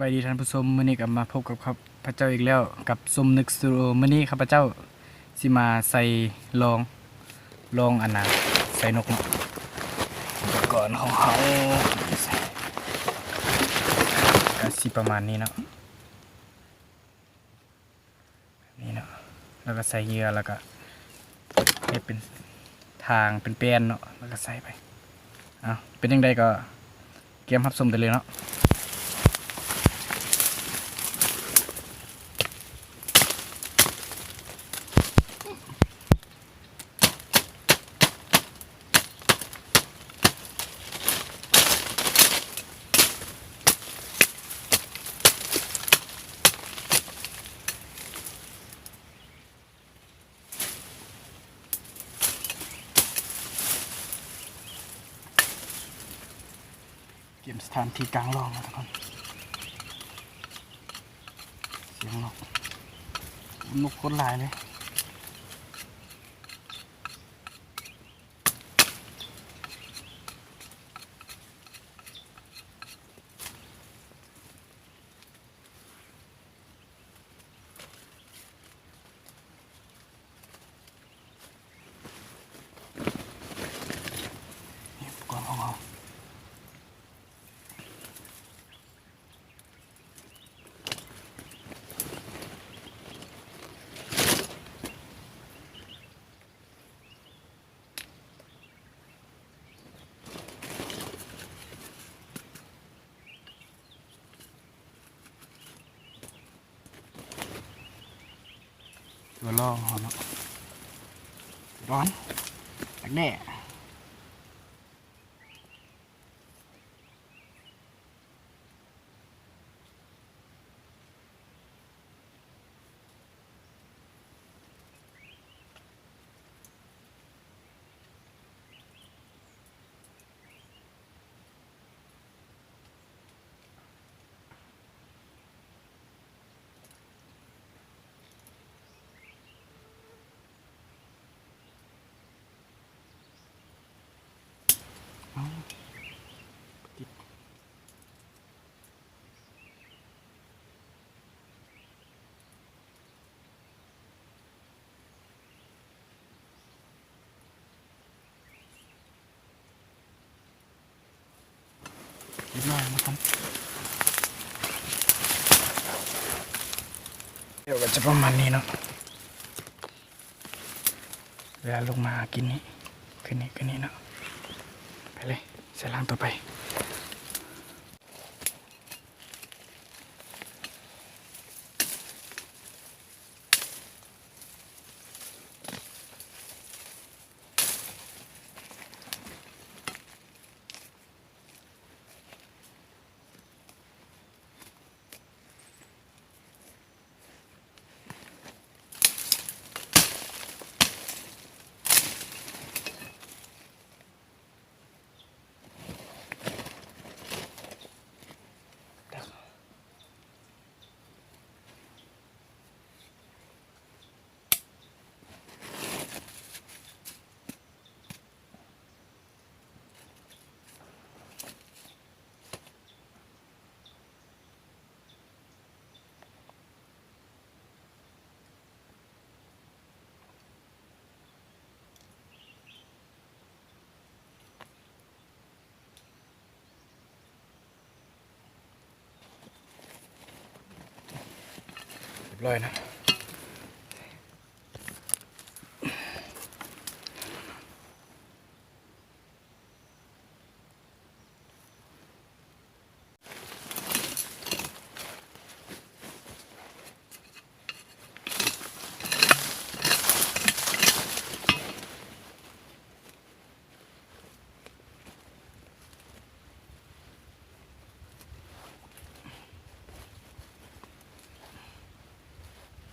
ບາຍດີທ່ານຜູ້ຊົມ, ມື້ນີ້ກໍມາພົບກັບຂ້າພະເຈົ້າອີກແລ້ວ ກັບຊົມນຶກສະຕູດິໂອ. ມື້ນີ້ຂ້າພະເຈົ້າຊິມາໃສ່ລອງ ລອງອັນນ່າ ໃສ່ນົກເນາະ. ອຸປະກອນຂອງເຮົາກໍຊິປະມານນີ້ເນາະ. ນີ້ເນາະ ແລ້ວກໍໃສ່ເຫຍື່ອ ແລ້ວກໍເຮັດເປັນທາງເປັນແປ້ນເນາະ ແລ້ວກໍໃສ່ໄປ. ເອົາ ເປັນຈັ່ງໃດກໍກຽມຮັບຊົມໄດ້ເລີຍເນາະ. ກຽມສະຖານທີ່ກາງລອງແລ້ວທຸກຄົນ. ສຽງນົກ ນົກໂຄດຫຼາຍເລີຍ. ນີ້ ອຸປະກອນຂອງເຮົາ. ຕົວລອງເຮົາເນາະ ຮ້ອນ ຕາກແດດ. ເອົາ ຕິດ. ຮຽບຮ້ອຍແລ້ວນະຄັບ. ດຽວກໍຈະປະມານນີ້ເນາະ. ເວລາລົງມາຫາກິນນີ້ ຄືນີ້ ຄືນີ້ເນາະ. ໄປເລີຍ ໃສ່ລັງຕໍ່ໄປ. ຮຽບຮ້ອຍນະ. ເ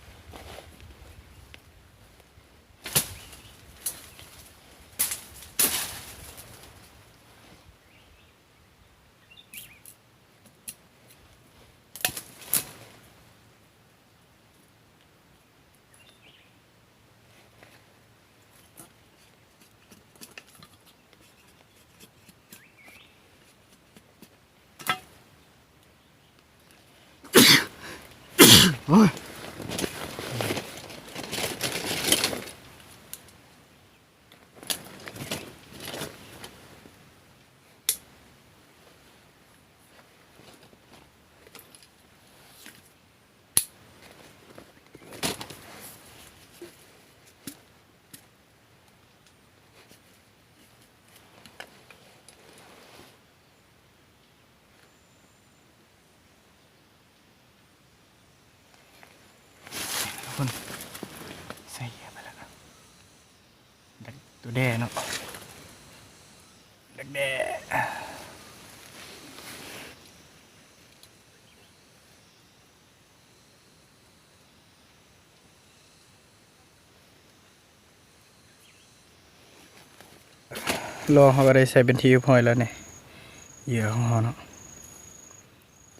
ໂອ້ຍ ຄົນໃສ່ເຫຍື່ອໄປແລ້ວ ດັກໂຕແດ້ເນາະ ດັກແດ້. ລອງເຮົາກໍໄດ້ໃສ່ເປັນທີ່ຮຽບຮ້ອຍແລ້ວນີ້ ເຫຍື່ອຂອງເຮົາເນາະ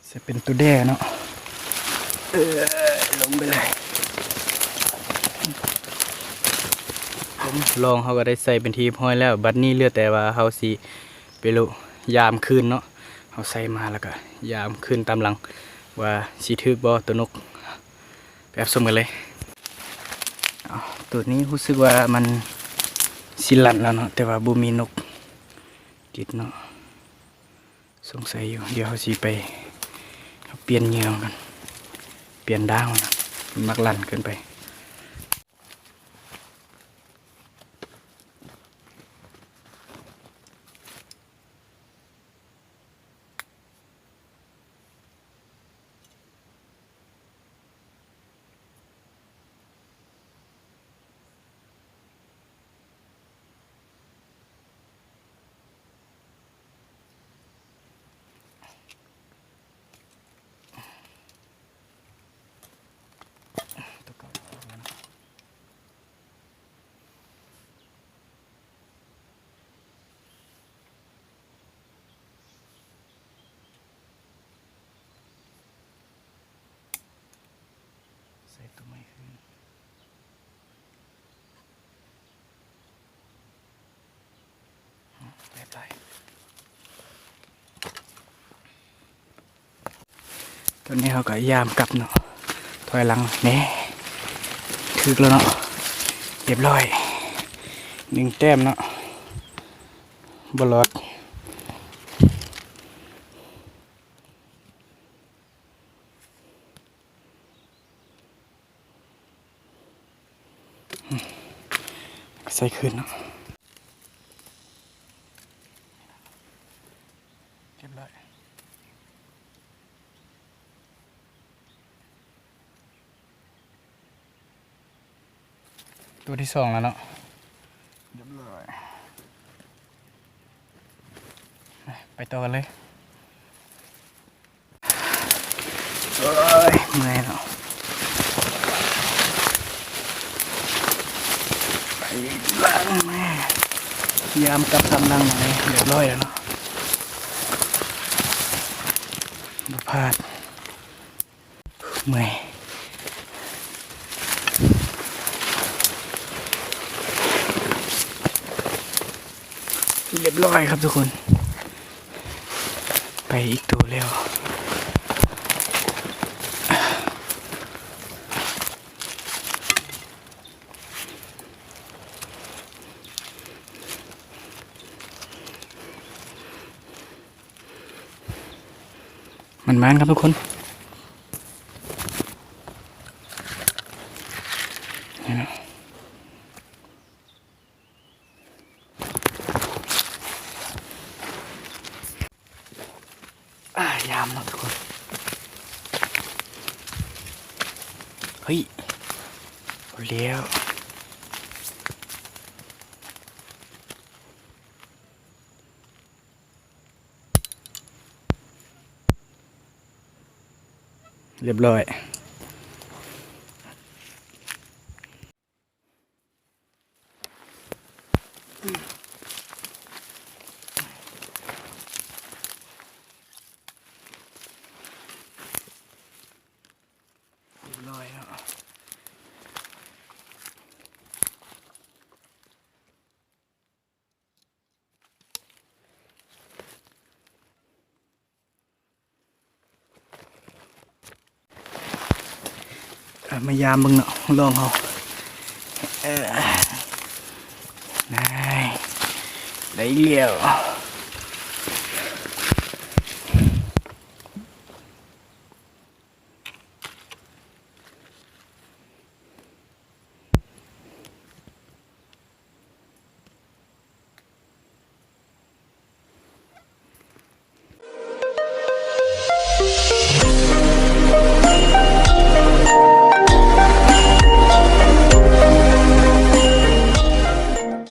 ໃສ່ເປັນໂຕແດ້ເນາະ ເອີ ລົງໄປເລີຍ. ລອງເຮົາກໍໄດ້ໃສ່ເປັນທີ່ຮຽບຮ້ອຍແລ້ວ ບັດນີ້ເຫຼືອແຕ່ວ່າເຮົາຊິໄປໂລະ ຍາມຄືນເນາະ ເຮົາໃສ່ມາແລ້ວກໍຍາມຄືນຕາມຫຼັງ ວ່າຊິຖືກບໍ່ໂຕນົກ. ໄປຮັບຊົມກັນເລີຍ. ເອົາ ໂຕນີ້ຮູ້ສຶກວ່າມັນຊິລັນແລ້ວເນາະ ແຕ່ວ່າບໍ່ມີນົກຕິດເນາະ ສົງໄສຢູ່. ດຽວເຮົາຊິໄປ ເຮົາປ່ຽນເຫຍື່ອມັນກ່ອນ ປ່ຽນດ້າງມັນ ມັນມັກລັນເກີນໄປ. ໃສ່ໂຕໃໝ່ຄືນ ອືມ ໄປໆ. ຕອນນີ້ເຮົາກໍຍາມກັບເນາະ ຖອຍຫຼັງແນ່ ຖືກແລ້ວເນາະ ຮຽບຮ້ອຍ ໜຶ່ງແຕ້ມເນາະ ບໍ່ລອດ. ໃສ່ຄືນເນາະ ຮຽບຮ້ອຍ ໂຕທີສອງແລ້ວເນາະ ຮຽບຮ້ອຍ ໄປຕໍ່ກັນເລີຍ. ໂອ້ຍ ເມື່ອຍເນາະ ໄປຫຼັງແມ່ ຍາມກັບຕາມຫຼັງແມ່ ຮຽບຮ້ອຍແລ້ວເນາະ ບໍ່ພາດ ເມື່ອຍ ຮຽບຮ້ອຍຄັບທຸກຄົນ ໄປອີກໂຕແລ້ວ ໝານໆ ຄັບທຸກຄົນ. ອາ ຍາມເນາະທຸກຄົນ ເຮີ້ຍ ເອົາແລ້ວ ຮຽບຮ້ອຍ. ຮຽບຮ້ອຍເນາະ. ໂ ເອົາມາຢາມເບິ່ງເນາະ ລອງເຮົາ ເອີ ໄດ້ ໄດ້ແລ້ວ